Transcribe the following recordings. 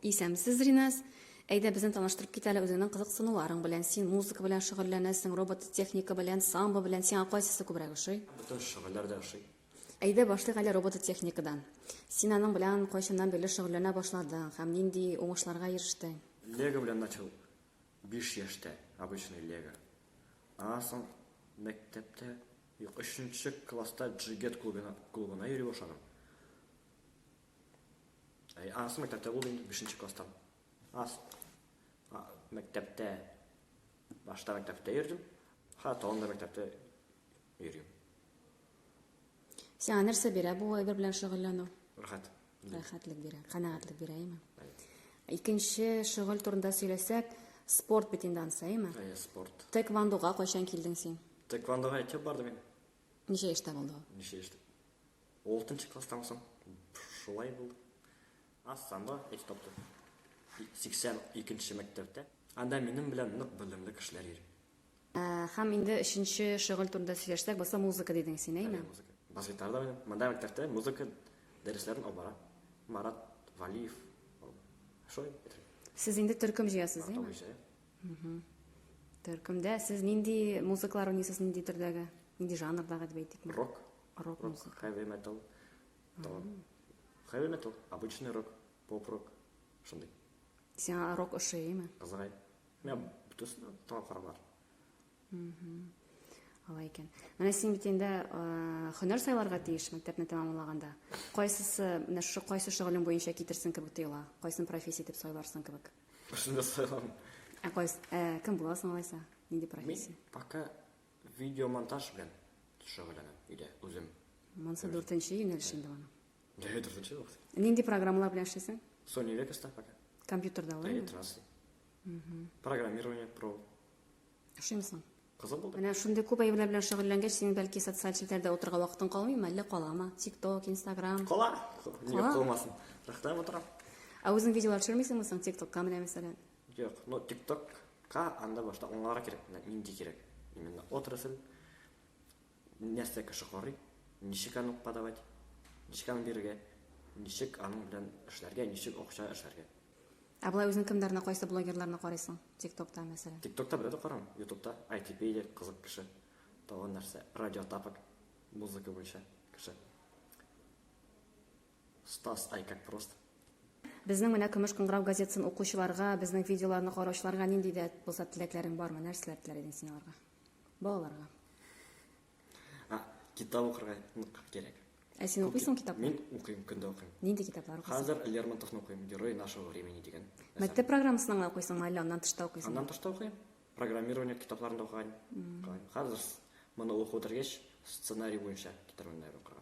Исәнмесез, Риназ. Әйдә, безне таныштырып кит әле үзеңнең кызыксынуларың белән. Син музыка белән шөгыльләнәсең, робототехника белән, самбо белән. Сиңа кайсысы күбрәк ошый? Бөтен шөгыльләр дә ошый. Әйдә, башлыйк әле робототехникадан. Син аның белән кайчаннан бирле шөгыльләнә башладың һәм нинди уңышларга ирештең? Лего белән начал 5 яшьтә, обычный лего. Аннан соң мәктәптә, юк, өченче класста джигет клубына, клубына йөри башладым. Әй, аннан соң мәктәптә булды инде, бишенче класстан. Ас, мәктәптә, башта мәктәптә йөрдем, ха, тагын да мәктәптә йөрим. Сиңа нәрсә бирә бу әйбер белән шөгыльләнү? Рәхәт. Рәхәтлек бирә, канәгатьлек бирә, әйме? Икенче шөгыль турында сөйләсәк, спорт бит инде ансы, әйме? Әйе, спорт. Тэквондога кайчан килдең син? Тэквондога әйтеп бардым мин. Ничә яшьтә булды ул? Ничә яшьтә? Алтынчы класстан соң шулай булды. Аз самбо әйтеп тапты. 82 мәктәптә. Анда минем белән нык белемле кешеләр йөри. Һәм инде өченче шөгыль турында сөйләшсәк, булса музыка дидең син, әйме? Әйе, музыка. Бас гитарада уйныйм. Монда мәктәптә музыка дәресләрен алып бара. Марат Валиев. Шулай әйтергә. Сез инде төркем җыясыз, Марат әйме? абый җыя. Төркемдә сез нинди музыкалар уйныйсыз, нинди төрдәге, нинди жанрдагы дип әйтикме? Рок. Рок Рок, музыка. heavy metal. Тагын. Heavy metal, обычный рок, поп-рок. Шундый. Сиңа рок ошый, әйме? Кызыгай. Мин бөтенесен дә тыңлап карамадым. Алай икән. Менә син бит инде һөнәр сайларга тиеш мәктәпне тәмамлаганда. Кайсысы, менә шушы кайсы шөгылең буенча китерсең кебек тоела? Кайсын профессия итеп сайларсың кебек? Берсен дә сайламыйм. Ә кайсы, ә, кем буласың алайса? Нинди профессия? Мин пока видеомонтаж белән шөгыльләнәм өйдә үзем. Монысы дүртенче юнәлеш инде аның. Дә, дүртенче вакыт. Нинди программалар белән эшлисең? Sony Vegas-та пока. Компьютерда алай? Әйе, Программирование про. Ошыймы соң? Кызык булды. Менә шундый күп әйберләр белән шөгыльләнгәч, синең бәлки социаль челтәрдә утырырга вакытың калмыймы, әллә каламы? ТикТок, Инстаграм. Кала. Нигә калмасын? Рәхәтләнеп утырам. Ә үзең видеолар төшермисеңме соң ТикТокка менә мәсәлән? Юк, ну ТикТокка анда башта аңларга кирәк, менә нинди кирәк. Именно отрасль, нәрсә кеше карый, ничек аны подавать, ничек аны бирергә, ничек аның белән эшләргә, ничек акча эшләргә. Ә болай үзең кемнәрне, кайсы блогерларны карыйсың? ТикТокта, мәсәлән. ТикТокта берәү дә карамыйм. Ютубта ITP кызык кеше. Тагын нәрсә? Радио Тапок, музыка буенча кеше. Стас Ай как просто. Безнең менә Көмеш кыңгырау газетасын укучыларга, безнең видеоларны караучыларга нинди дә булса теләкләрең бармы? Нәрсәләр теләр идең син аларга? Балаларга. А, китап укырга нык кирәк. Ә син укыйсың китаплар? Мин укыйм, көндә укыйм. Нинди китаплар укыйсың? Хәзер Лермонтовны укыйм, Герои нашего времени дигән. Мәктәп программасын гына укыйсыңмы, әллә аннан тыш та укыйсыңмы? Аннан тыш та укыйм. Программирование китапларын да укыган. Хәзер моны укып бетергәч, сценарий буенча китәрмен наверное, укырга.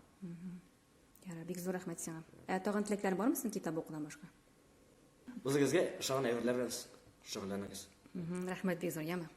Ярар, бик зур рәхмәт сиңа. Ә тагын теләкләр бармы синең китап укудан башка? Үзегезгә ошаган әйберләр белән шөгыльләнегез. Рәхмәт бик зур, яме.